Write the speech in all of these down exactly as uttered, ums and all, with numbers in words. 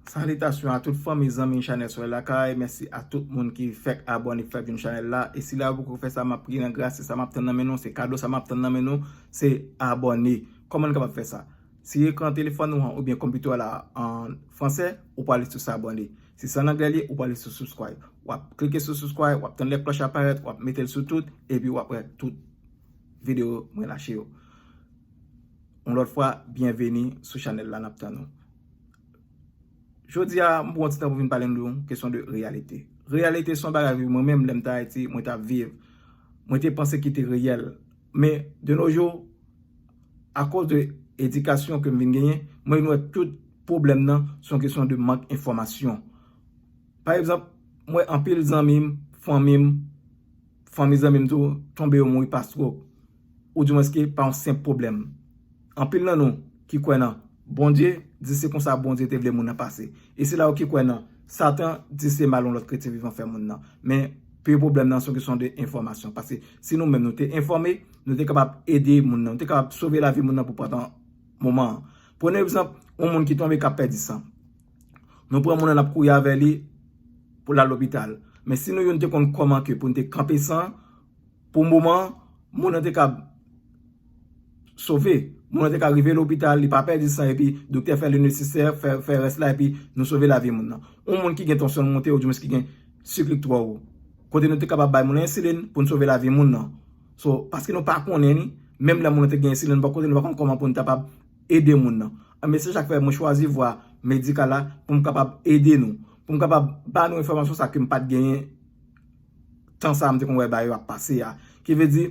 Salitasyon a tout fanmi, zanmi chanèl Solèy Lakay. Mèsi a tout moun ki fèk abòne, ki fèk vin chanèl la. E si la ou poko fè sa, m ap priye nan gras, se sa m ap tann nan men nou, se kado sa m ap tann nan men nou, se abòne. Kòman n kapab fè sa? Si ekran telefòn ou an oubyen konpitè w la an fransè, ou pral sou s'abonner. Si se an anglè li ye, ou pral sou subscribe. W ap klike sou subscribe, w ap tann lè klòch la parèt, w ap mete l sou tout, epi w ap wè tout videyo mwen lache yo. Yon lòt fwa, byenveni sou chanèl la, n ap tann ou. Jodi a, m pran ti tan pou vin pale nou de yon kesyon de reyalite. Reyalite se yon bagay, wi, mwen menm, lè m t Ayiti, mwen t ap viv. Mwen te panse ki te reyèl. Men, de nos jours, akoz de edikasyon ke m vin genyen, mwen vin wè tout pwoblèm nan se yon kesyon de mank enfòmasyon. Pa egzanp, m wè anpil zanmi m, fanmi m, fanmi zanmi m tou, tonbe yo mouri pa strok. Oudimwens ke pa yon senp pwoblèm. Anpil nan nou ki kwè nan Bondye, di se konsa Bondye te vle moun nan pase. E se la yo ki kwè nan Satan, di se mal yon lòt kretyen vivan fè moun nan. Men, pi pwoblèm nan se yon kesyon de enfòmasyon. Paske si nou menm nou te enfòme, nou te kapab ede moun nan, nou te kapab sove lavi moun nan pou pandan moman an. Pran egzanp, yon moun ki tonbe k ap pèdi san. Nou pran moun nan, n ap kouri avè li pou l al lopital. Men si nou youn te konn kòman ke pou n te kanpe san, pou moman an, moun nan te ka sove. Moun nan te ka rive lopital, li pa pèdi san, epi doktè fè le nesesè, fè, fè rès la, epi nou sove lavi moun nan. Yon moun ki gen tansyon l monte, oudimwens ki gen sik li k twò wo. Kote nou te kapab bay moun nan ensilin pou n sove lavi moun nan. So, paske nou pa konnen ni, menm lè moun nan te gen ensilin bò kote, nou pa konn kòman pou n kapab ede moun nan. Anben, se sa k fè mwen chwazi vwa medikal la pou m kapab ede nou, pou m kapab ba nou enfòmasyon sa ke m pa t genyen tan sa a m te konn wè bagay yo ap pase a. Ki vle di,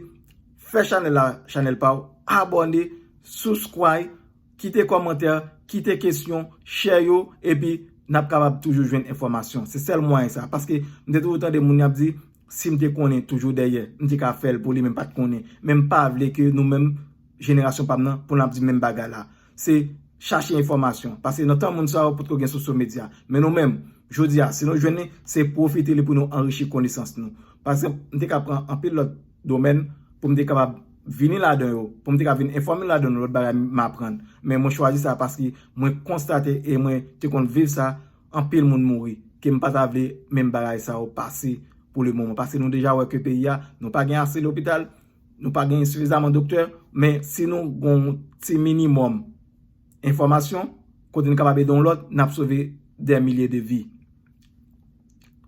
fè chanèl la, chanèl pa w, abòne, subscribe, kite kòmantè, kite kesyon, share yo, epi n ap kapab toujou jwenn enfòmasyon. Se sèl mwayen sa. Paske m te toujou tande moun y ap di, si m te konnen toujou dèyè, m te ka fè l pou li, men m pa t konnen. Men m pa vle ke nou menm, jenerasyon pa m nan, pou n ap di menm bagay la. Se chache enfòmasyon. Paske nan tan moun sa yo potko gen social media. Men nou menm, jodi a, si nou jwenn li, se pwofite li pou nou anrichi konesans nou. Pa egzanp, m te ka pran anpil lòt domèn pou m te kapab vini ladan yo, pou m te ka vin enfòme ladan yo lòt bagay m aprann. Men mwen chwazi sa paske mwen konstate e mwen te konn viv sa, anpil moun mouri, ke m pa ta vle menm bagay sa yo pase pou le moman. Paske nou deja wè ke peyi a, nou pa gen ase lopital, nou pa gen sifizaman doktè, men si nou gon ti minimòm enfòmasyon, kote n kapab ede yon lòt, n ap sove dè milye de vi.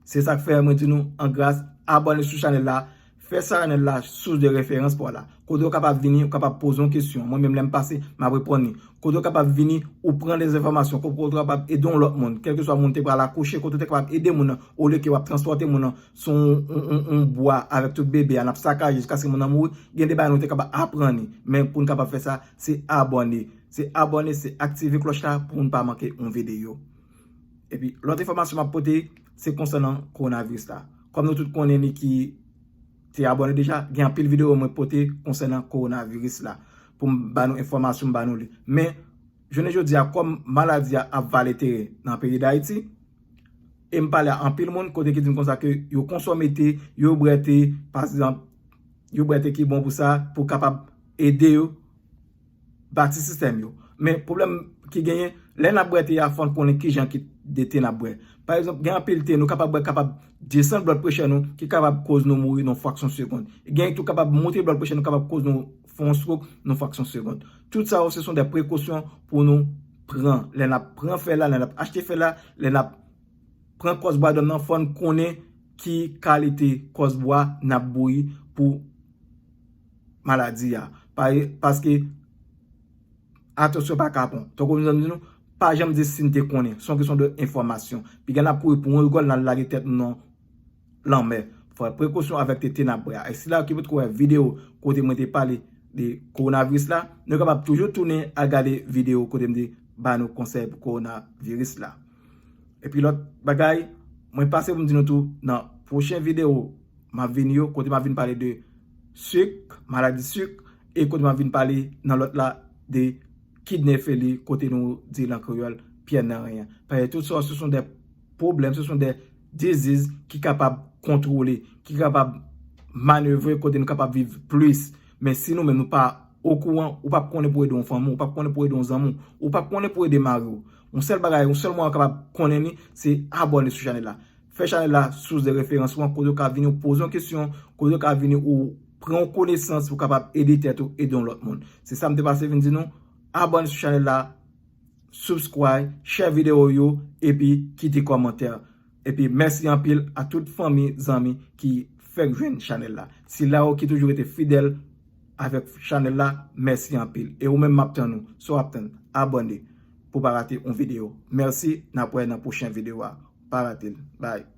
Se sa k fè mwen di nou, an gras, abòne sou chanèl la, fè chanèl la sous de referans pa w la. Kote w kapab vini, w kapab poze yon kesyon. Mwen menm lè m pase, m ap reponn li. Kote w kapab vini, ou pran de enfòmasyon, kote w kapab ede yon lòt moun, kèlkeswa moun te pral akouche, kote w te kapab ede moun nan, olye ke w ap transpòte moun nan sou yon, yon, yon, yon bwa avèk tout bebe a, n ap sakaje jiskaske moun nan mouri, gen de bagay nou te kapab aprann li. Men pou n kapab fè sa, se abòne. Se abòne, se aktive klòch la pou n pa manke yon videyo. Epi, lòt enfòmasyon m ap pote, se konsènan kowonaviris la. Kòm nou tout konnen li ki te abòne deja, gen anpil videyo mwen pote konsènan kowonaviris la. Pou m ba nou enfòmasyon, m ba nou li. Men, jounen jodi a, kòm maladi a ap vale teren nan peyi Dayiti, e m pale a anpil moun kote ki di m konsa ke yo konsome te, yo bwè te, pa egzanp, yo bwè te ki bon pou sa, pou kapab ede yo bati sistèm yo. Men pwoblèm ki genyen, lè n ap bwè te a, fò n konnen kijan ki de te n ap bwè. Pa egzanp, gen anpil te nou kapab bwè, kapab desann blood pressure nou, ki kapab koz nou mouri nan fraksyon segonn. Gen tou kapab monte blood pressure nou, kapab koz nou fè yon stroke nan fraksyon segonn. Tout sa yo, se son de prekosyon pou nou pran. Lè n ap pran fè la, lè n ap achte fè la, lè n ap pran kòs bwa dòm nan, fò n konnen ki kalite kòs bwa n ap bouyi pou maladi a. Pa, paske atansyon pa kapon. Tankou m di nou, pa janm di si n te konnen. Se yon kesyon de enfòmasyon. Piga n ap kouri pou yon rigòl, n al lage tèt nou nan lanmè. Fè prekosyon avèk tete n ap bwè a. E sila ki potko wè videyo kote mwen te pale de kowonaviris la, nou kapab toujou tounen al gade videyo kote m te ba nou konsèy pou kowonaviris la. Epi lòt bagay, mwen pase pou m di nou tou, nan pwochen videyo m ap vini yo, kote m ap vin pale de sik, maladi sik, e kote m ap vin pale nan lòt la de kidnefe li, kote nou di l an kreyòl, pyè nan renyen. Paske tout sa, se son de pwoblèm, se son de diziz ki kapab kontwole, ki kapab manevre kote nou kapab viv plis. Men si nou menm nou pa okouran, ou p ap konnen pou ede yon fanmi w, ou p ap konnen pou ede yon zanmi w, ou p ap konnen pou ede mari w. Yon sèl bagay, yon sèl mwayen ou kapab konnen li, se abòne sou chanèl la. Fè chanèl la sous de referans ou an, kote ou ka vini ou poze yon kesyon, kote ou ka vini ou pran yon konesans pou kapab ede tèt ou, ede yon lòt moun. Se sa m te pase vin di nou. Abòne sou chanèl la, subscribe, share videyo yo, epi kite kòmantè. Epi mèsi anpil a tout fanmi, zanmi ki fèk jwenn chanèl la. Sila yo ki toujou rete fidèl avèk chanèl la, mèsi anpil. E ou menm m ap tann ou. So ap tann, abòne pou pa rate yon videyo. Mèsi, n ap wè nan pwochen videyo a. Pa rate l. Bye.